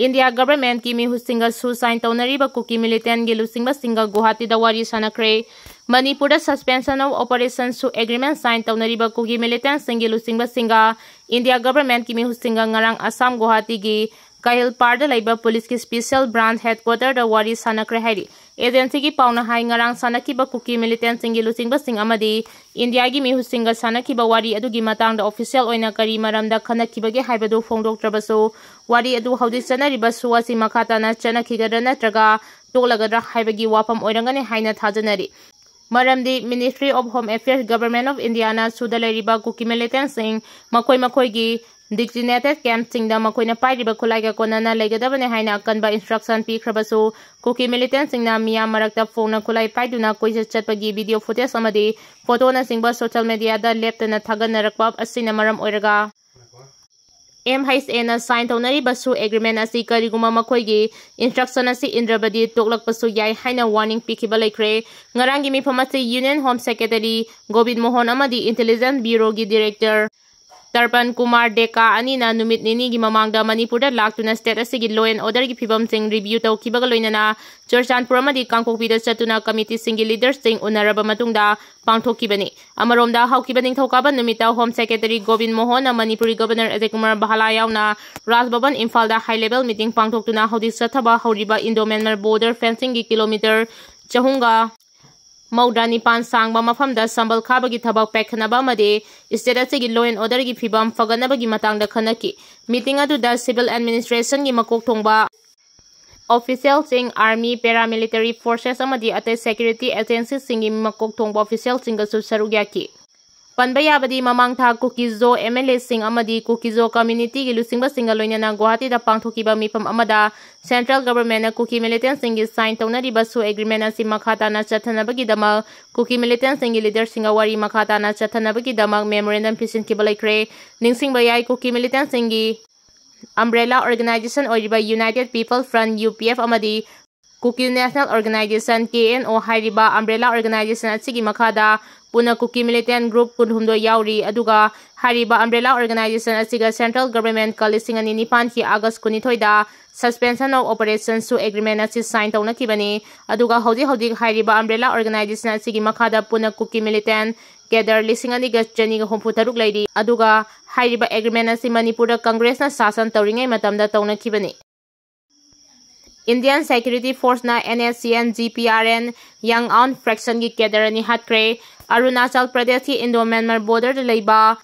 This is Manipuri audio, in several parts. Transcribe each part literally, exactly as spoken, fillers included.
India governmentꯀꯤ ꯃꯤꯍꯨꯠꯁꯤꯡꯒꯁꯨ sign ꯇꯧꯅꯔꯤꯕ ꯀꯨꯀꯤ militantꯒꯤ ꯂꯨꯆꯤꯡꯕꯁꯤꯡꯒ ꯒꯨꯋꯥꯍꯥꯇꯤꯗ ꯋꯥꯔꯤ ꯁꯥꯟꯅꯈ꯭ꯔꯦ꯫ ꯃꯅꯤꯄꯨꯔꯗ suspension of operationꯁꯨ agreement sign ꯇꯧꯅꯔꯤꯕ ꯀꯨꯀꯤ militantꯁꯤꯡꯒꯤ ꯂꯨꯆꯤꯡꯕꯁꯤꯡꯒ India governmentꯀꯤ ꯃꯤꯍꯨꯠꯁꯤꯡꯒ ꯉꯔꯥꯡ ꯑꯁꯥꯝ ꯒꯨꯋꯥꯍꯥꯇꯤꯒꯤ ꯀꯍꯤꯜꯄꯥꯔꯗ ꯂꯩꯕ policeꯀꯤ special branch headquarterꯗ ꯋꯥꯔꯤ ꯁꯥꯟꯅꯈ꯭ꯔꯦ ꯍꯥꯏꯔꯤ꯫ Agencyꯒꯤ ꯄꯥꯎꯅ ꯍꯥꯏ, ꯉꯔꯥꯡ ꯁꯥꯟꯅꯈꯤꯕ ꯀꯨꯀꯤ militantꯁꯤꯡꯒꯤ ꯂꯨꯆꯤꯡꯕꯁꯤꯡ ꯑꯃꯗꯤ Indiaꯒꯤ ꯃꯤꯍꯨꯠꯁꯤꯡꯒ ꯁꯥꯟꯅꯈꯤꯕ ꯋꯥꯔꯤ ꯑꯗꯨꯒꯤ ꯃꯇꯥꯡꯗ official ꯑꯣꯏꯅ ꯀꯔꯤ ꯃꯔꯝꯗ ꯈꯟꯅꯈꯤꯕꯒꯦ ꯍꯥꯏꯕꯗꯨ ꯐꯣꯡꯗꯣꯛꯇ꯭ꯔꯕꯁꯨ, ꯋꯥꯔꯤ ꯑꯗꯨ ꯍꯧꯖꯤꯛ ꯆꯠꯅꯔꯤꯕ ꯁꯨ ꯑꯁꯤ ꯃꯈꯥ ꯇꯥꯅ ꯆꯠꯅꯈꯤꯒꯗ꯭ꯔꯥ ꯅꯠꯇ꯭ꯔꯒ ꯇꯣꯛꯂꯒꯗ꯭ꯔꯥ ꯍꯥꯏꯕꯒꯤ ꯋꯥꯐꯝ ꯑꯣꯏꯔꯝꯒꯅꯤ ꯍꯥꯏꯅ ꯊꯥꯖꯅꯔꯤ꯫ ꯃꯔꯝꯗꯤ Ministry of Home Affairs, Government of Indiaꯅ ꯁꯨꯗ ꯂꯩꯔꯤꯕ ꯀꯨꯀꯤ militantꯁꯤꯡ ꯃꯈꯣꯏ ꯃꯈꯣꯏꯒꯤ designated campꯁꯤꯡꯗ ꯃꯈꯣꯏꯅ ꯄꯥꯏꯔꯤꯕ ꯈꯨꯠꯂꯥꯏꯒ ꯀꯣꯟꯅꯅ ꯂꯩꯒꯗꯕꯅꯤ ꯍꯥꯏꯅ ꯑꯀꯟꯕ instruction ꯄꯤꯈ꯭ꯔꯕꯁꯨ, ꯀꯨꯀꯤ militantꯁꯤꯡꯅ ꯃꯤꯌꯥꯝ ꯃꯔꯛꯇ ꯐꯣꯡꯅ ꯈꯨꯠꯂꯥꯏ ꯄꯥꯏꯗꯨꯅ ꯀꯣꯏꯆꯠ ꯆꯠꯄꯒꯤ video footage ꯑꯃꯗꯤ photoꯅꯆꯤꯡꯕ social mediaꯗ ꯂꯦꯞꯇꯅ ꯊꯥꯒꯠꯅꯔꯛꯄ ꯑꯁꯤꯅ ꯃꯔꯝ ꯑꯣꯏꯔꯒ, MHAꯅ sign ꯇꯧꯅꯔꯤꯕ ꯁꯨ agreement ꯑꯁꯤ ꯀꯔꯤꯒꯨꯝꯕ ꯃꯈꯣꯏꯒꯤ instruction ꯑꯁꯤ ꯏꯟꯗ꯭ꯔꯕꯗꯤ ꯇꯣꯛꯂꯛꯄꯁꯨ ꯌꯥꯏ ꯍꯥꯏꯅ warning ꯄꯤꯈꯤꯕ ꯂꯩꯈ꯭ꯔꯦ꯫ ꯉꯔꯥꯡꯒꯤ ꯃꯤꯐꯝ ꯑꯁꯤ Union Home Secretary Gobin Mohan ꯑꯃꯗꯤ Intelligence Bureauꯒꯤ Director ꯇꯔꯄꯟ ꯀꯨꯃꯥꯔ ꯗꯦꯀꯥ ꯑꯅꯤꯅ ꯅꯨꯃꯤꯠ ꯅꯤꯅꯤꯒꯤ ꯃꯃꯥꯡꯗ ꯃꯅꯤꯄꯨꯔꯗ ꯂꯥꯛꯇꯨꯅ state ꯑꯁꯤꯒꯤ law and orderꯒꯤ ꯐꯤꯕꯝꯁꯤꯡ review ꯇꯧꯈꯤꯕꯒ ꯂꯣꯏꯅꯅ ꯆꯨꯔꯆꯥꯟꯄꯨꯔ ꯑꯃꯗꯤ ꯀꯥꯡꯄꯣꯛꯄꯤꯗ ꯆꯠꯇꯨꯅ committeeꯁꯤꯡꯒꯤ leaderꯁꯤꯡ ꯎꯅꯔꯕ ꯃꯇꯨꯡꯗ ꯄꯥꯡꯊꯣꯛꯈꯤꯕꯅꯤ꯫ ꯑꯃꯔꯣꯝꯗ, ꯍꯧꯈꯤꯕ ꯅꯤꯡꯊꯧꯀꯥꯕ ꯅꯨꯃꯤꯠꯇ Home Secretary ꯒꯣꯕꯤꯟ ꯃꯣꯍꯟꯅ ꯃꯅꯤꯄꯨꯔꯒꯤ Governor ꯑꯖꯌ ꯀꯨꯃꯥꯔ ꯚꯥꯂꯥ ꯌꯥꯎꯅ ꯔꯥꯖ ꯚꯕꯟ ꯏꯝꯐꯥꯜꯗ high level meeting ꯄꯥꯡꯊꯣꯛꯇꯨꯅ ꯍꯧꯖꯤꯛ ꯆꯠꯊꯕ ꯍꯧꯔꯤꯕ Indo-Myanmar border fencingꯒꯤ kilometre ꯆꯍꯨꯝꯒ ꯃꯧꯗ꯭ꯔꯥ ꯅꯤꯄꯥꯟ ꯁꯥꯡꯕ ꯃꯐꯝꯗ ꯁꯝꯕꯜ ꯈꯥꯕꯒꯤ ꯊꯕꯛ ꯄꯥꯏꯈꯠꯅꯕ ꯑꯃꯗꯤ state ꯑꯁꯤꯒꯤ law and orderꯒꯤ ꯐꯤꯕꯝ ꯐꯒꯠꯅꯕꯒꯤ ꯃꯇꯥꯡꯗ ꯈꯟꯅꯈꯤ꯫ Meeting ꯑꯗꯨꯗ civil administrationꯒꯤ ꯃꯀꯣꯛ ꯊꯣꯡꯕ officialꯁꯤꯡ, army, paramilitary forces ꯑꯃꯗꯤ ꯑꯇꯩ security agencyꯁꯤꯡꯒꯤ ꯃꯀꯣꯛ ꯊꯣꯡꯕ officialꯁꯤꯡꯒꯁꯨ ꯁꯔꯨꯛ ꯌꯥꯈꯤ꯫ ꯄꯟꯕ ꯌꯥꯕꯗꯤ, ꯃꯃꯥꯡ ꯊꯥ ꯀꯨꯀꯤ-ꯖꯣ MLAꯁꯤꯡ ꯑꯃꯗꯤ ꯀꯨꯀꯤ-ꯖꯣ communityꯒꯤ ꯂꯨꯆꯤꯡꯕꯁꯤꯡꯒ ꯂꯣꯏꯅꯅ ꯒꯨꯋꯥꯍꯥꯇꯤꯗ ꯄꯥꯡꯊꯣꯛꯈꯤꯕ ꯃꯤꯐꯝ ꯑꯃꯗ central governmentꯅ ꯀꯨꯀꯤ militantꯁꯤꯡꯒꯤ sign ꯇꯧꯅꯔꯤꯕ ꯁꯨ agreement ꯑꯁꯤ ꯃꯈꯥ ꯇꯥꯅ ꯆꯠꯊꯅꯕꯒꯤꯗꯃꯛ ꯀꯨꯀꯤ militantꯁꯤꯡꯒꯤ leaderꯁꯤꯡꯒ ꯋꯥꯔꯤ ꯃꯈꯥ ꯇꯥꯅ ꯆꯠꯊꯅꯕꯒꯤꯗꯃꯛ memorandum ꯄꯤꯁꯤꯟꯈꯤꯕ ꯂꯩꯈ꯭ꯔꯦ꯫ ꯅꯤꯡꯁꯤꯡꯕ ꯌꯥꯏ, ꯀꯨꯀꯤ militantꯁꯤꯡꯒꯤ umbrella organization ꯑꯣꯏꯔꯤꯕ United People Front, UPF, ꯑꯃꯗꯤ Kuki National Organisation, KNO, ꯍꯥꯏꯔꯤꯕ umbrella organization ꯑꯁꯤꯒꯤ ꯃꯈꯥꯗ ꯄꯨꯟꯅ ꯀꯨꯀꯤ militant group ꯀꯨꯟꯍꯨꯝꯗꯣꯏ ꯌꯥꯎꯔꯤ꯫ ꯑꯗꯨꯒ ꯍꯥꯏꯔꯤꯕ umbrella organization ꯑꯁꯤꯒ central government ꯀ ꯂꯤꯁꯤꯡ ꯑꯅꯤ ꯅꯤꯄꯥꯟꯒꯤ August ꯀꯨꯟꯅꯤꯊꯣꯏꯗ suspension of operation ꯁꯨ agreement ꯑꯁꯤ sign ꯇꯧꯅꯈꯤꯕꯅꯤ꯫ ꯑꯗꯨꯒ ꯍꯧꯖꯤꯛ ꯍꯧꯖꯤꯛ ꯍꯥꯏꯔꯤꯕ umbrella organization ꯑꯁꯤꯒꯤ ꯃꯈꯥꯗ ꯄꯨꯟꯅ ꯀꯨꯀꯤ militant cadre ꯂꯤꯁꯤꯡ ꯑꯅꯤꯒ ꯆꯅꯤꯒ ꯍꯨꯝꯐꯨ ꯇꯔꯨꯛ ꯂꯩꯔꯤ꯫ ꯑꯗꯨꯒ ꯍꯥꯏꯔꯤꯕ agreement ꯑꯁꯤ ꯃꯅꯤꯄꯨꯔꯗ Congress ꯅ ꯁꯥꯁꯟ ꯇꯧꯔꯤꯉꯩ ꯃꯇꯝꯗ ꯇꯧꯅꯈꯤꯕꯅꯤ꯫ Indian Security Force ꯅ N S C N G P R N Yangaon faction ꯒꯤ cadre ꯑꯅꯤ ꯍꯥꯠꯈ꯭ꯔꯦ꯫ ꯑꯔꯨꯅꯥꯆꯜ ꯄ꯭ꯔꯗꯦꯁꯀꯤ Indo Myanmar border ꯗ ꯂꯩꯕ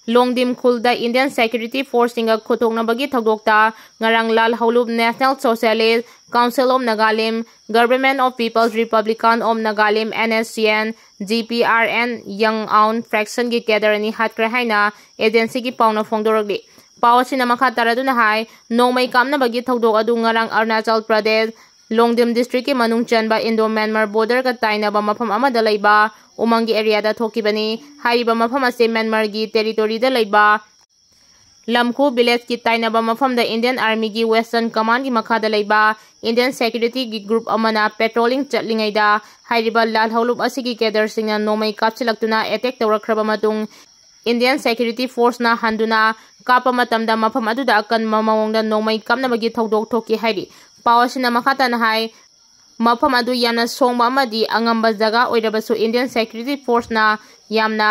ꯂꯣꯡꯗꯤꯝ ꯈꯨꯜꯗ Indian Security Force ꯁꯤꯡꯒ ꯈꯨꯠꯊꯣꯛꯅꯕꯒꯤ ꯊꯧꯗꯣꯛꯇ ꯉꯔꯥꯡ ꯂꯥꯜ ꯍꯧꯂꯨꯞ National Socialist Council of Nagalim, Government of People's Republic of Nagalim, N S C N G P R N Yangaon faction ꯒꯤ cadre ꯑꯅꯤ ꯍꯥꯠꯈ꯭ꯔꯦ ꯍꯥꯏꯅ agency ꯒꯤ ꯄꯥꯎꯅ ꯐꯣꯡꯗꯣꯔꯛꯂꯤ꯫ ꯄꯥꯎ ꯑꯁꯤꯅ ꯃꯈꯥ ꯇꯥꯔꯗꯨꯅ ꯍꯥꯏ, ꯅꯣꯡꯃꯩ ꯀꯥꯞꯅꯕꯒꯤ ꯊꯧꯗꯣꯛ ꯑꯗꯨ ꯉꯔꯥꯡ ꯑꯔꯨꯅꯥꯆꯜ ꯄ꯭ꯔꯗꯦꯁ, ꯂꯣꯡꯗꯤꯝ district ꯀꯤ ꯃꯅꯨꯡ ꯆꯟꯕ Indo Myanmar border ꯒ ꯇꯥꯏꯅꯕ ꯃꯐꯝ ꯑꯃꯗ ꯂꯩꯕ ꯎꯃꯪꯒꯤ area ꯗ ꯊꯣꯛꯈꯤꯕꯅꯤ꯫ ꯍꯥꯏꯔꯤꯕ ꯃꯐꯝ ꯑꯁꯤ Myanmar ꯒꯤ territory ꯗ ꯂꯩꯕ ꯂꯝꯈꯨ village ꯀꯤ ꯇꯥꯏꯅꯕ ꯃꯐꯝꯗ Indian Army ꯒꯤ Western Command ꯒꯤ ꯃꯈꯥꯗ ꯂꯩꯕ Indian Security ꯒꯤ group ꯑꯃꯅ patrolling ꯆꯠꯂꯤꯉꯩꯗ ꯍꯥꯏꯔꯤꯕ ꯂꯥꯜꯍꯧꯂꯨꯞ ꯑꯁꯤꯒꯤ cadre ꯁꯤꯡꯅ ꯅꯣꯡꯃꯩ ꯀꯥꯞꯁꯤꯜꯂꯛꯇꯨꯅ attack ꯇꯧꯔꯛꯈ꯭ꯔꯕ ꯃꯇꯨꯡ Indian Security Force ꯅ ꯍꯟꯗꯨꯅ ꯀꯥꯞꯄ ꯃꯇꯝꯗ ꯃꯐꯝ ꯑꯗꯨꯗ ꯑꯀꯟꯕ ꯃꯑꯣꯡꯗ ꯅꯣꯡꯃꯩ ꯀꯥꯞꯅꯕꯒꯤ ꯊꯧꯗꯣꯛ ꯊꯣꯛꯈꯤ ꯍꯥꯏꯔꯤ꯫ ꯄꯥꯎ ꯑꯁꯤꯅ ꯃꯈꯥ ꯇꯥꯅ ꯍꯥꯏ, ꯃꯐꯝ ꯑꯗꯨ ꯌꯥꯝꯅ ꯁꯣꯡꯕ ꯑꯃꯗꯤ ꯑꯉꯝꯕ ꯖꯒꯥ ꯑꯣꯏꯔꯕꯁꯨ Indian Security Force ꯅ ꯌꯥꯝꯅ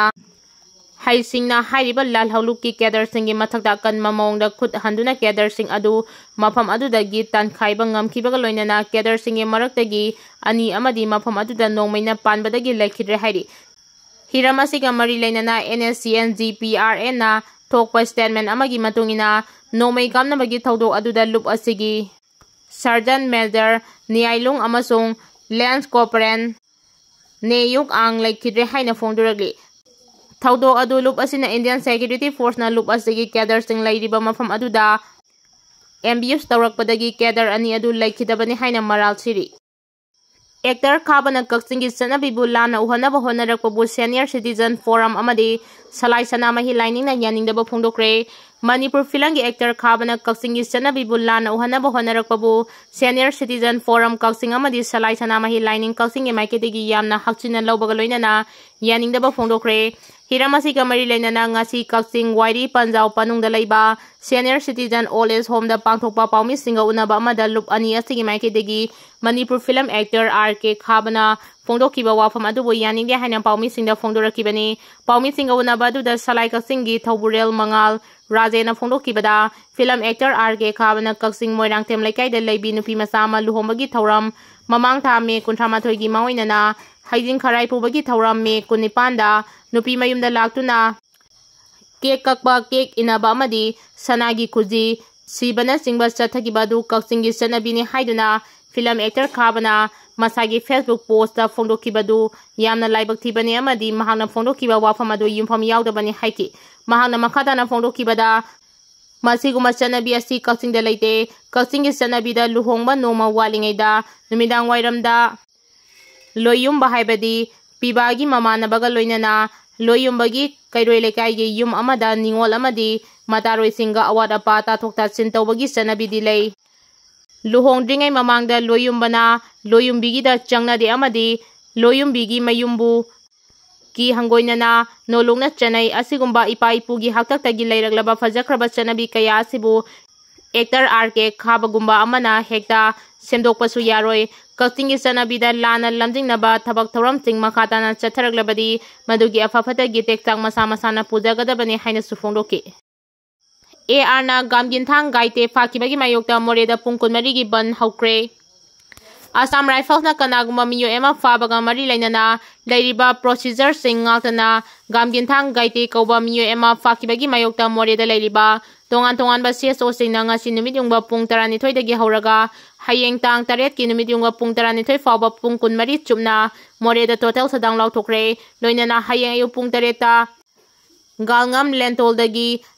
ꯍꯩꯁꯤꯡꯅ ꯍꯥꯏꯔꯤꯕ ꯂꯥꯜꯍꯧꯂꯨꯞꯀꯤ cadre ꯁꯤꯡꯒꯤ ꯃꯊꯛꯇ ꯑꯀꯟꯕ ꯃꯑꯣꯡꯗ ꯈꯨꯠ ꯍꯟꯗꯨꯅ cadre ꯁꯤꯡ ꯑꯗꯨ ꯃꯐꯝ ꯑꯗꯨꯗꯒꯤ ꯇꯥꯟꯈꯥꯏꯕ ꯉꯝꯈꯤꯕꯒ ꯂꯣꯏꯅꯅ cadre ꯁꯤꯡꯒꯤ ꯃꯔꯛꯇꯒꯤ ꯑꯅꯤ ꯑꯃꯗꯤ ꯃꯐꯝ ꯑꯗꯨꯗ ꯅꯣꯡꯃꯩꯅ ꯄꯥꯟꯕꯗꯒꯤ ꯂꯩꯈꯤꯗ꯭ꯔꯦ ꯍꯥꯏꯔꯤ꯫ ꯍꯤꯔꯝ ꯑꯁꯤꯒ ꯃꯔꯤ ꯂꯩꯅꯅ N S C N G P R N ꯅ ꯊꯣꯛꯄ statement ꯑꯃꯒꯤ ꯃꯇꯨꯡ ꯏꯟꯅ, ꯅꯣꯡꯃꯩ ꯀꯥꯞꯅꯕꯒꯤ ꯊꯧꯗꯣꯛ ꯑꯗꯨꯗ ꯂꯨꯞ ꯑꯁꯤꯒꯤ Sergeant Major ꯅꯤꯌꯥꯏꯂꯨꯡ ꯑꯃꯁꯨꯡ Lance Corporal ꯅꯦꯌꯨꯛ ꯑꯥꯡ ꯂꯩꯈꯤꯗ꯭ꯔꯦ ꯍꯥꯏꯅ ꯐꯣꯡꯗꯣꯔꯛꯂꯤ꯫ ꯊꯧꯗꯣꯛ ꯑꯗꯨ ꯂꯨꯞ ꯑꯁꯤꯅ Indian Security Force ꯅ ꯂꯨꯞ ꯑꯁꯤꯒꯤ cadre ꯁꯤꯡ ꯂꯩꯔꯤꯕ ꯃꯐꯝ ꯑꯗꯨꯗ ambush ꯇꯧꯔꯛꯄꯗꯒꯤ cadre ꯑꯅꯤ ꯑꯗꯨ ꯂꯩꯈꯤꯗꯕꯅꯤ ꯍꯥꯏꯅ ꯃꯔꯥꯜ ꯁꯤꯔꯤ꯫ Actor ꯈꯥꯕꯅ ꯀꯛꯆꯤꯡꯒꯤ ꯆꯠꯅꯕꯤꯕꯨ ꯂꯥꯟꯅ ꯎꯍꯟꯅꯕ ꯍꯣꯠꯅꯔꯛꯄꯕꯨ Senior Citizen Forum ꯑꯃꯗꯤ ꯁꯂꯥꯏ ꯁꯅꯥꯃꯍꯤ ꯂꯥꯏꯅꯤꯡꯅ ꯌꯥꯅꯤꯡꯗꯕ ꯐꯣꯡꯗꯣꯛꯈ꯭ꯔꯦ꯫ ꯃꯅꯤꯄꯨꯔ ꯐꯤꯂꯝꯒꯤ ꯑꯦꯛꯇꯔ ꯈꯥꯕꯅ ꯀꯛꯆꯤꯡꯒꯤ ꯆꯠꯅꯕꯤꯕꯨ ꯂꯥꯟꯅ ꯎꯍꯟꯅꯕ ꯍꯣꯠꯅꯔꯛꯄꯕꯨ Senior Citizen Forum ꯀꯛꯆꯤꯡ ꯑꯃꯗꯤ ꯁꯂꯥꯏ ꯁꯅꯥꯃꯍꯤ ꯂꯥꯏꯅꯤꯡ ꯀꯛꯆꯤꯡꯒꯤ ꯃꯥꯏꯀꯩꯗꯒꯤ ꯌꯥꯝꯅ ꯍꯛꯆꯤꯟꯅ ꯂꯧꯕꯒ ꯂꯣꯏꯅꯅ ꯌꯥꯅꯤꯡꯗꯕ ꯐꯣꯡꯗꯣꯛꯈ꯭ꯔꯦ꯫ ꯍꯤꯔꯝ ꯑꯁꯤꯒ ꯃꯔꯤ ꯂꯩꯅꯅ ꯉꯁꯤ ꯀꯛꯆꯤꯡ ꯋꯥꯏꯔꯤ ꯄꯟꯖꯥꯎ ꯄꯅꯨꯡꯗ ꯂꯩꯕ Senior Citizen Old Age Homeꯗ ꯄꯥꯡꯊꯣꯛꯄ ꯄꯥꯎꯃꯤꯁꯤꯡꯒ ꯎꯅꯕ ꯑꯃꯗ ꯂꯨꯞ ꯑꯅꯤ ꯑꯁꯤꯒꯤ ꯃꯥꯏꯀꯩꯗꯒꯤ ꯃꯅꯤꯄꯨꯔ ꯐꯤꯂꯝ ꯑꯦꯛꯇꯔ ꯑꯥꯔ ꯀꯦ ꯈꯥꯕꯅ ꯐꯣꯡꯗꯣꯛꯈꯤꯕ ꯋꯥꯐꯝ ꯑꯗꯨꯕꯨ ꯌꯥꯅꯤꯡꯗꯦ ꯍꯥꯏꯅ ꯄꯥꯎꯃꯤꯁꯤꯡꯗ ꯐꯣꯡꯗꯣꯔꯛꯈꯤꯕꯅꯤ꯫ ꯄꯥꯎꯃꯤꯁꯤꯡꯒ ꯎꯅꯕ ꯑꯗꯨꯗ ꯁꯂꯥꯏ ꯀꯛꯆꯤꯡꯒꯤ ꯊꯧꯕꯨꯔꯦꯜ ꯃꯉꯥꯜ ꯔꯥꯖꯦꯅ ꯐꯣꯡꯗꯣꯛꯈꯤꯕꯗ, ꯐꯤꯂꯝ ꯑꯦꯛꯇꯔ ꯑꯥꯔ ꯀꯦ ꯈꯥꯕꯅ ꯀꯛꯆꯤꯡ ꯃꯣꯏꯔꯥꯡꯊꯦꯝ ꯂꯩꯀꯥꯏꯗ ꯂꯩꯕꯤ ꯅꯨꯄꯤ ꯃꯆꯥ ꯑꯃ ꯂꯨꯍꯣꯡꯕꯒꯤ ꯊꯧꯔꯝ ꯃꯃꯥꯡ ꯊꯥ ꯃꯦ ꯀꯨꯟꯊ꯭ꯔꯥ ꯃꯥꯊꯣꯏꯒꯤ ꯃꯥꯡꯑꯣꯏꯅꯅ ꯍꯩꯖꯤꯡ ꯈꯔꯥꯏ ꯄꯨꯕꯒꯤ ꯊꯧꯔꯝ ꯃꯦ ꯀꯨꯟꯅꯤꯄꯥꯟꯗ ꯅꯨꯄꯤ ꯃꯌꯨꯝꯗ ꯂꯥꯛꯇꯨꯅ ꯀꯦꯛ ꯀꯛꯄ, ꯀꯦꯛ ꯏꯟꯅꯕ ꯑꯃꯗꯤ ꯁꯅꯥꯒꯤ ꯈꯨꯖꯤ ꯁꯤꯕꯅꯆꯤꯡꯕ ꯆꯠꯊꯈꯤꯕ ꯑꯗꯨ ꯀꯛꯆꯤꯡꯒꯤ ꯆꯠꯅꯕꯤꯅꯤ ꯍꯥꯏꯗꯨꯅ ꯐꯤꯂꯝ ꯑꯦꯛꯇꯔ ꯈꯥꯕꯅ ꯃꯁꯥꯒꯤ Facebook ꯄꯣꯁꯇ ꯐꯣꯡꯗꯣꯛꯈꯤꯕꯗꯨ ꯌꯥꯝꯅ ꯂꯥꯏꯕꯛ ꯊꯤꯕꯅꯤ ꯑꯃꯗꯤ ꯃꯍꯥꯛꯅ ꯐꯣꯡꯗꯣꯛꯈꯤꯕ ꯋꯥꯐꯝ ꯑꯗꯨ ꯌꯨꯝꯐꯝ ꯌꯥꯎꯗꯕꯅꯤ ꯍꯥꯏꯈꯤ꯫ ꯃꯍꯥꯛꯅ ꯃꯈꯥ ꯇꯥꯅ ꯐꯣꯡꯗꯣꯛꯈꯤꯕꯗ, ꯃꯁꯤꯒꯨꯝꯕ ꯆꯠꯅꯕꯤ ꯑꯁꯤ ꯀꯛꯆꯤꯡꯗ ꯂꯩꯇꯦ꯫ ꯀꯛꯆꯤꯡꯒꯤ ꯆꯠꯅꯕꯤꯗ ꯂꯨꯍꯣꯡꯕ ꯅꯣꯡꯃ ꯋꯥꯠꯂꯤꯉꯩꯗ ꯅꯨꯃꯤꯗꯥꯡ ꯋꯥꯏꯔꯝꯗ ꯂꯣꯏꯌꯨꯝꯕ ꯍꯥꯏꯕꯗꯤ ꯄꯤꯕꯥꯒꯤ ꯃꯃꯥꯟꯅꯕꯒ ꯂꯣꯏꯅꯅ ꯂꯣꯏꯌꯨꯝꯕꯒꯤ ꯀꯩꯔꯣꯏ ꯂꯩꯀꯥꯏꯒꯤ ꯌꯨꯝ ꯑꯃꯗ ꯅꯤꯉꯣꯜ ꯑꯃꯗꯤ ꯃꯇꯥꯔꯣꯏꯁꯤꯡꯒ ꯑꯋꯥꯠ ꯑꯄꯥ ꯇꯥꯊꯣꯛ ꯇꯥꯁꯤꯟ ꯇꯧꯕꯒꯤ ꯆꯠꯅꯕꯤꯗꯤ ꯂꯩ꯫ ꯂꯨꯍꯣꯡꯗ꯭ꯔꯤꯉꯩ ꯃꯃꯥꯡꯗ ꯂꯣꯏꯌꯨꯝꯕꯅ ꯂꯣꯏꯌꯨꯝꯕꯤꯒꯤꯗ ꯆꯪꯅꯗꯦ ꯑꯃꯗꯤ ꯂꯣꯏꯌꯨꯝꯕꯤꯒꯤ ꯃꯌꯨꯝꯕꯨ ꯀꯤ ꯍꯪꯒꯣꯏꯅꯅ ꯅꯣꯂꯨꯛꯅ ꯆꯠꯅꯩ꯫ ꯑꯁꯤꯒꯨꯝꯕ ꯏꯄꯥ ꯏꯄꯨꯒꯤ ꯍꯥꯛꯇꯛꯇꯒꯤ ꯂꯩꯔꯛꯂꯕ ꯐꯖꯈ꯭ꯔꯕ ꯆꯠꯅꯕꯤ ꯀꯌꯥ ꯑꯁꯤꯕꯨ ꯑꯦꯛꯇꯔ ꯑꯥꯔ ꯀꯦ ꯈꯥꯕꯒꯨꯝꯕ ꯑꯃꯅ ꯍꯦꯛꯇ ꯁꯦꯝꯗꯣꯛꯄꯁꯨ ꯌꯥꯔꯣꯏ꯫ ꯀꯛꯆꯤꯡꯒꯤ ꯆꯠꯅꯕꯤꯗ ꯂꯥꯟꯅ ꯂꯝꯖꯤꯡꯅꯕ ꯊꯕꯛ ꯊꯧꯔꯝꯁꯤꯡ ꯃꯈꯥ ꯇꯥꯅ ꯆꯠꯊꯔꯛꯂꯕꯗꯤ ꯃꯗꯨꯒꯤ ꯑꯐ ꯐꯠꯇꯒꯤ ꯇꯦꯛꯆꯥꯛ ꯃꯁꯥ ꯃꯁꯥꯅ ꯄꯨꯖꯒꯗꯕꯅꯤ ꯍꯥꯏꯅꯁꯨ ꯐꯣꯡꯗꯣꯛꯈꯤ꯫ ꯑꯦ ꯑꯥꯔꯅ ꯒꯥꯝꯒꯤꯟꯊꯥꯡ ꯒꯥꯏꯇꯦ ꯐꯥꯈꯤꯕꯒꯤ ꯃꯥꯌꯣꯛꯇ ꯃꯣꯔꯦꯗ ꯄꯨꯡ ꯀꯨꯟꯃꯔꯤꯒꯤ ꯕꯟ ꯍꯧꯈ꯭ꯔꯦ꯫ ꯑꯁꯥꯝ ꯔꯥꯏꯐꯜꯁꯅ ꯀꯅꯥꯒꯨꯝꯕ ꯃꯤꯑꯣꯏ ꯑꯃ ꯐꯥꯕꯒ ꯃꯔꯤ ꯂꯩꯅꯅ ꯂꯩꯔꯤꯕ ꯄ꯭ꯔꯣꯁꯤꯖꯔꯁꯤꯡ ꯉꯥꯛꯇꯅ ꯒꯥꯝꯒꯤꯟꯊꯥꯡ ꯒꯥꯏꯇꯦ ꯀꯧꯕ ꯃꯤꯑꯣꯏ ꯑꯃ ꯐꯥꯈꯤꯕꯒꯤ ꯃꯥꯌꯣꯛꯇ ꯃꯣꯔꯦꯗ ꯂꯩꯔꯤꯕ ꯇꯣꯉꯥꯟ ꯇꯣꯉꯥꯟꯕ ꯁꯤ ꯑꯦꯁ ꯑꯣꯁꯤꯡꯅ ꯉꯁꯤ ꯅꯨꯃꯤꯠ ꯌꯨꯡꯕ ꯄꯨꯡ ꯇꯔꯥꯅꯤꯊꯣꯏꯗꯒꯤ ꯍꯧꯔꯒ ꯍꯌꯦꯡ ꯇꯥꯡ ꯇꯔꯦꯠꯀꯤ ꯅꯨꯃꯤꯠ ꯌꯨꯡꯕ ꯄꯨꯡ ꯇꯔꯥꯅꯤꯊꯣꯏ ꯐꯥꯎꯕ ꯄꯨꯡ ꯀꯨꯟꯃꯔꯤ ꯆꯨꯞꯅ ꯃꯣꯔꯦꯗ ꯇꯣꯇꯦꯜ ꯁꯠꯗꯥꯎꯟ ꯂꯥꯎꯊꯣꯛꯈ꯭ꯔꯦ꯫ ꯂꯣꯏꯅꯅ ꯍꯌꯦꯡ ꯑꯌꯨꯛ ꯄꯨꯡ ꯇꯔꯦꯠꯇ ꯒꯥꯜꯉꯝ ꯂꯦꯟꯇꯣꯜꯗꯒꯤ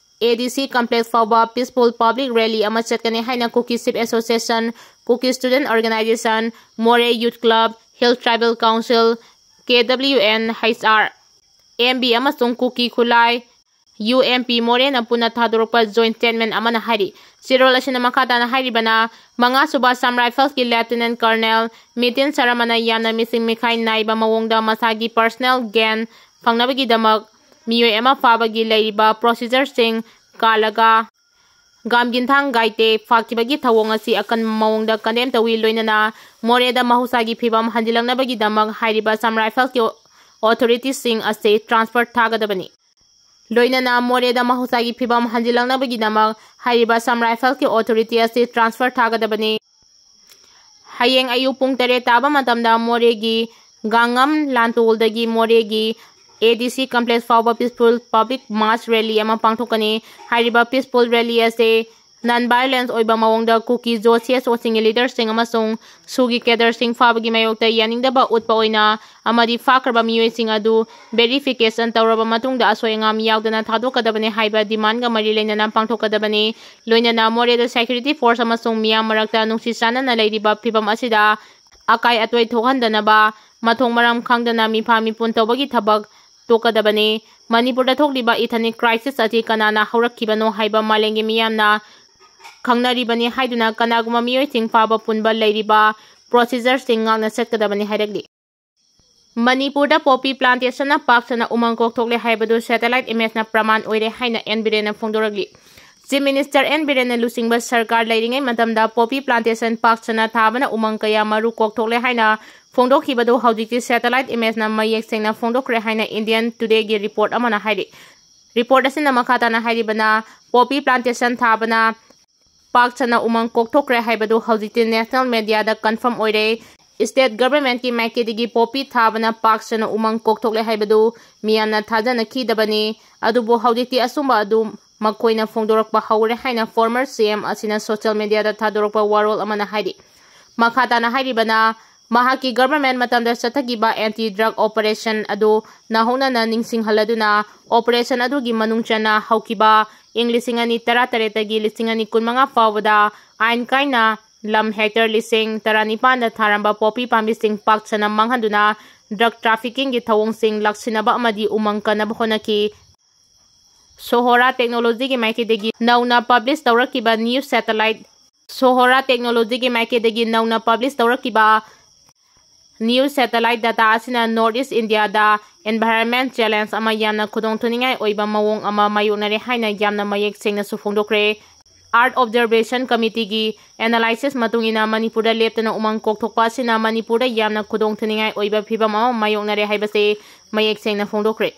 ꯑꯦ ꯗꯤ ꯁꯤ ꯀꯝꯄ꯭ꯂꯦꯛꯁ ꯐꯥꯎꯕ ꯄꯤꯁꯐꯨꯜ ꯄꯕ꯭ꯂꯤꯛ ꯔꯦꯂꯤ ꯑꯃ ꯆꯠꯀꯅꯤ ꯍꯥꯏꯅ Kuki chief association, Kuki student organisation, Moreh youth club, hill tribal council, K W N H R, M B ꯑꯃꯁꯨꯡ ꯀꯨꯀꯤ ꯈꯨꯂꯥꯏ, ꯌꯨ ꯑꯦꯝ ꯄꯤ, ꯃꯣꯔꯦꯅ ꯄꯨꯟꯅ ꯊꯥꯗꯣꯔꯛꯄ joint statement ꯑꯃꯅ ꯍꯥꯏꯔꯤ꯫ ꯆꯦꯔꯣꯜ ꯑꯁꯤꯅ ꯃꯈꯥ ꯇꯥꯅ ꯍꯥꯏꯔꯤꯕꯅ, ꯃꯉꯥꯁꯨꯕ Assam Riflesꯀꯤ Lieutenant Colonel ꯃꯤꯇꯤꯟ ꯁꯔꯃꯅ ꯌꯥꯝꯅ ꯃꯤꯁꯤꯡ ꯃꯤꯈꯥꯏ ꯅꯥꯏꯕ ꯃꯑꯣꯡꯗ ꯃꯁꯥꯒꯤ personal gain ꯐꯪꯅꯕꯒꯤꯗꯃꯛ ꯃꯤꯑꯣꯏ ꯑꯃ ꯐꯥꯕꯒꯤ ꯂꯩꯔꯤꯕ procedureꯁꯤꯡ ꯀꯥꯜꯂꯒ ꯒꯥꯝꯒꯤꯟꯊꯥꯡ ꯒꯥꯏꯇꯦ ꯐꯥꯈꯤꯕꯒꯤ ꯊꯧꯑꯣꯡ ꯑꯁꯤ ꯑꯀꯟꯕ ꯃꯑꯣꯡꯗ condemn ꯇꯧꯏ, ꯂꯣꯏꯅꯅ ꯃꯣꯔꯦꯗ ꯃꯍꯧꯁꯥꯒꯤ ꯐꯤꯕꯝ ꯍꯟꯖꯤꯜꯂꯛꯅꯕꯒꯤꯗꯃꯛ ꯍꯥꯏꯔꯤꯕ Assam Riflesꯀꯤ authorityꯁꯤꯡ ꯑꯁꯤ transfer ꯊꯥꯒꯗꯕꯅꯤ꯫ ꯂꯣꯏꯅꯅ ꯃꯣꯔꯦꯗ ꯃꯍꯧꯁꯥꯒꯤ ꯐꯤꯕꯝ ꯍꯟꯖꯤꯜꯂꯛꯅꯕꯒꯤꯗꯃꯛ ꯍꯥꯏꯔꯤꯕ Assam Riflesꯀꯤ authority ꯑꯁꯤ transfer ꯊꯥꯒꯗꯕꯅꯤ꯫ ꯍꯌꯦꯡ ꯑꯌꯨꯛ ꯄꯨꯡ ꯇꯔꯦꯠ ꯇꯥꯕ ꯃꯇꯝꯗ ꯃꯣꯔꯦꯒꯤ ꯒꯥꯡꯉꯝ ꯂꯥꯟꯇꯣꯜꯗꯒꯤ ꯃꯣꯔꯦꯒꯤ A D C complex ꯐꯥꯎꯕ peaceful public mass rally ꯑꯃ ꯄꯥꯡꯊꯣꯛꯀꯅꯤ꯫ ꯍꯥꯏꯔꯤꯕ peaceful rally ꯑꯁꯤ non violence ꯑꯣꯏꯕ ꯃꯑꯣꯡꯗ ꯀꯨꯀꯤ ꯖꯣ ꯁꯤ ꯑꯦꯁ ꯑꯣꯁꯤꯡꯒꯤ leaderꯁꯤꯡ ꯑꯃꯁꯨꯡ ꯁꯨꯒꯤ cadreꯁꯤꯡ ꯐꯥꯕꯒꯤ ꯃꯥꯌꯣꯛꯇ ꯌꯥꯅꯤꯡꯗꯕ ꯎꯠꯄ ꯑꯣꯏꯅ ꯑꯃꯗꯤ ꯐꯥꯈ꯭ꯔꯕ ꯃꯤꯑꯣꯏꯁꯤꯡ ꯑꯗꯨ verification ꯇꯧꯔꯕ ꯃꯇꯨꯡꯗ ꯑꯁꯣꯏ ꯑꯉꯥꯝ ꯌꯥꯎꯗꯅ ꯊꯥꯗꯣꯛꯀꯗꯕꯅꯤ ꯍꯥꯏꯕ demandꯒ ꯃꯔꯤ ꯂꯩꯅꯅ ꯄꯥꯡꯊꯣꯛꯀꯗꯕꯅꯤ꯫ ꯂꯣꯏꯅꯅ ꯃꯣꯔꯦꯗ security force ꯑꯃꯁꯨꯡ ꯃꯤꯌꯥꯝ ꯃꯔꯛꯇ ꯅꯨꯡꯁꯤ ꯆꯥꯟꯅꯅ ꯂꯩꯔꯤꯕ ꯐꯤꯕꯝ ꯑꯁꯤꯗ ꯑꯀꯥꯏ ꯑꯇꯣꯏ ꯊꯣꯛꯍꯟꯗꯅꯕ ꯃꯊꯣꯡ ꯃꯔꯝ ꯈꯪꯗꯅ ꯃꯤꯐꯥ ꯃꯤꯄꯨꯟ ꯇꯧꯕꯒꯤ ꯊꯕꯛ ꯇꯣꯛꯀꯗꯕꯅꯤ꯫ ꯃꯅꯤꯄꯨꯔꯗ ꯊꯣꯛꯂꯤꯕ ethnic crisis ꯑꯁꯤ ꯀꯅꯥꯅ ꯍꯧꯔꯛꯈꯤꯕꯅꯣ ꯍꯥꯏꯕ ꯃꯥꯂꯦꯝꯒꯤ ꯃꯤꯌꯥꯝꯅ ꯈꯪꯅꯔꯤꯕꯅꯤ ꯍꯥꯏꯗꯨꯅ ꯀꯅꯥꯒꯨꯝꯕ ꯃꯤꯑꯣꯏꯁꯤꯡ ꯐꯥꯕ ꯄꯨꯟꯕ ꯂꯩꯔꯤꯕ procedureꯁꯤꯡ ꯉꯥꯛꯅ ꯆꯠꯀꯗꯕꯅꯤ ꯍꯥꯏꯔꯛꯂꯤ꯫ ꯃꯅꯤꯄꯨꯔꯗ poppy plantationꯅ ꯄꯥꯛ ꯁꯟꯅ ꯎꯃꯪ ꯀꯣꯛꯊꯣꯛꯂꯦ ꯍꯥꯏꯕꯗꯨ satellite imageꯅ ꯄ꯭ꯔꯃꯥꯟ ꯑꯣꯏꯔꯦ ꯍꯥꯏꯅ ꯑꯦꯟ ꯕꯤꯔꯦꯟꯅ ꯐꯣꯡꯗꯣꯔꯛꯂꯤ꯫ Chief Minister ꯑꯦꯟ ꯕꯤꯔꯦꯟꯅ ꯂꯨꯆꯤꯡꯕ ꯁꯔꯀꯥꯔ ꯂꯩꯔꯤꯉꯩ ꯃꯇꯝꯗ poppy plantation ꯄꯥꯛ ꯁꯟꯅ ꯊꯥꯕꯅ ꯎꯃꯪ ꯀꯌꯥ ꯃꯔꯨ ꯀꯣꯛꯊꯣꯛꯂꯦ ꯍꯥꯏꯅ ꯐꯣꯡꯗꯣꯛꯈꯤꯕꯗꯨ ꯍꯧꯖꯤꯛꯇꯤ satellite imageꯅ ꯃꯌꯦꯛ ꯁꯦꯡꯅ ꯐꯣꯡꯗꯣꯛꯈ꯭ꯔꯦ ꯍꯥꯏꯅ Indian Todayꯒꯤ report ꯑꯃꯅ ꯍꯥꯏꯔꯤ꯫ Report ꯑꯁꯤꯅ ꯃꯈꯥ ꯇꯥꯅ ꯍꯥꯏꯔꯤꯕꯅ, poppy plantation ꯊꯥꯕꯅ ꯄꯥꯛ ꯁꯟꯅ ꯎꯃꯪ ꯀꯣꯛꯊꯣꯛꯈ꯭ꯔꯦ ꯍꯥꯏꯕꯗꯨ ꯍꯧꯖꯤꯛꯇꯤ national mediaꯗ confirm ꯑꯣꯏꯔꯦ꯫ State governmentꯀꯤ ꯃꯥꯏꯀꯩꯗꯒꯤ poppy ꯊꯥꯕꯅ ꯄꯥꯛ ꯁꯟꯅ ꯎꯃꯪ ꯀꯣꯛꯊꯣꯛꯂꯦ ꯍꯥꯏꯕꯗꯨ ꯃꯤꯌꯥꯝꯅ ꯊꯥꯖꯅꯈꯤꯗꯕꯅꯤ꯫ ꯑꯗꯨꯕꯨ ꯍꯧꯖꯤꯛꯇꯤ ꯑꯆꯨꯝꯕ ꯑꯗꯨ ꯃꯈꯣꯏꯅ ꯐꯣꯡꯗꯣꯔꯛꯄ ꯍꯧꯔꯦ ꯍꯥꯏꯅ former C M ꯑꯁꯤꯅ social mediaꯗ ꯊꯥꯗꯣꯔꯛꯄ ꯋꯥꯔꯣꯜ ꯑꯃꯅ ꯍꯥꯏꯔꯤ꯫ ꯃꯈꯥ ꯇꯥꯅ ꯍꯥꯏꯔꯤꯕꯅ, ꯃꯍꯥꯛꯀꯤ government ꯃꯇꯝꯗ ꯆꯠꯊꯈꯤꯕ anti drug operation ꯑꯗꯨ ꯅꯧꯍꯧꯅꯅ ꯅꯤꯡꯁꯤꯡꯍꯜꯂꯗꯨꯅ, operation ꯑꯗꯨꯒꯤ ꯃꯅꯨꯡ ꯆꯟꯅ ꯍꯧꯈꯤꯕ ꯏꯪ ꯂꯤꯁꯤꯡ ꯑꯅꯤ ꯇꯔꯥꯇꯔꯦꯠꯇꯒꯤ ꯂꯤꯁꯤꯡ ꯑꯅꯤ ꯀꯨꯟꯃꯉꯥ ꯐꯥꯎꯕꯗ ꯑꯥꯏꯟ ꯀꯥꯏꯅ ꯂꯝ hectare ꯂꯤꯁꯤꯡ ꯇꯔꯥꯅꯤꯄꯥꯟꯗ ꯊꯥꯔꯝꯕ poppy ꯄꯥꯝꯕꯤꯁꯤꯡ ꯄꯥꯛ ꯁꯟꯅ ꯃꯥꯡꯍꯟꯗꯨꯅ drug traffickingꯒꯤ ꯊꯧꯑꯣꯡꯁꯤꯡ ꯂꯥꯛꯁꯤꯟꯅꯕ ꯑꯃꯗꯤ ꯎꯃꯪ ꯀꯟꯅꯕ ꯍꯣꯠꯅꯈꯤ꯫ ꯁꯣꯍꯣꯔꯥ ꯇꯦꯛꯅꯣꯂꯣꯖꯤꯒꯤ ꯃꯥꯏꯀꯩꯗꯒꯤ ꯅꯧꯅ ꯄꯕ꯭ꯂꯤꯁ ꯇꯧꯔꯛꯈꯤꯕ ꯅ꯭ꯌꯨꯁ ꯁꯦꯇꯦꯂꯥꯏꯠ꯫ ꯁꯣꯍꯣꯔꯥ ꯇꯦꯛꯅꯣꯂꯣꯖꯤꯒꯤ ꯃꯥꯏꯀꯩꯗꯒꯤ ꯅꯧꯅ ꯄꯕ꯭ꯂꯤꯁ ꯇꯧꯔꯛꯈꯤꯕ ꯅ꯭ꯌꯨꯁ ꯁꯦꯇꯦꯂꯥꯏꯠ ꯗꯇꯥ ꯑꯁꯤꯅ ꯅꯣꯔꯠ ꯏꯁ ꯏꯟꯗꯤꯌꯥꯗ ꯏꯟꯚꯥꯏꯔꯟꯃꯦꯟ ꯆꯦꯂꯦꯟꯖ ꯑꯃ ꯌꯥꯝꯅ ꯈꯨꯗꯣꯡꯊꯤꯅꯤꯡꯉꯥꯏ ꯑꯣꯏꯕ ꯃꯑꯣꯡ ꯑꯃ ꯃꯥꯌꯣꯛꯅꯔꯦ ꯍꯥꯏꯅ ꯌꯥꯝꯅ ꯃꯌꯦꯛ ꯁꯦꯡꯅꯁꯨ ꯐꯣꯡꯗꯣꯛꯈ꯭ꯔꯦ꯫ ꯑꯥꯔꯊ ꯑꯣꯕꯖꯔꯕꯦꯁꯟ ꯀꯃꯤꯇꯤꯒꯤ ꯑꯦꯅꯥꯂꯥꯏꯁꯤꯁ ꯃꯇꯨꯡ ꯏꯟꯅ ꯃꯅꯤꯄꯨꯔꯗ ꯂꯦꯞꯇꯅ ꯎꯃꯪ ꯀꯣꯛꯊꯣꯛꯄ ꯑꯁꯤꯅ ꯃꯅꯤꯄꯨꯔꯗ ꯌꯥꯝꯅ ꯈꯨꯗꯣꯡꯊꯤꯅꯤꯡꯉꯥꯏ ꯑꯣꯏꯕ ꯐꯤꯕꯝ ꯑꯃ ꯃꯥꯌꯣꯛꯅꯔꯦ ꯍꯥꯏꯕꯁꯦ ꯃꯌꯦꯛ ꯁꯦꯡꯅ ꯐꯣꯡꯗꯣꯛꯈ꯭ꯔꯦ꯫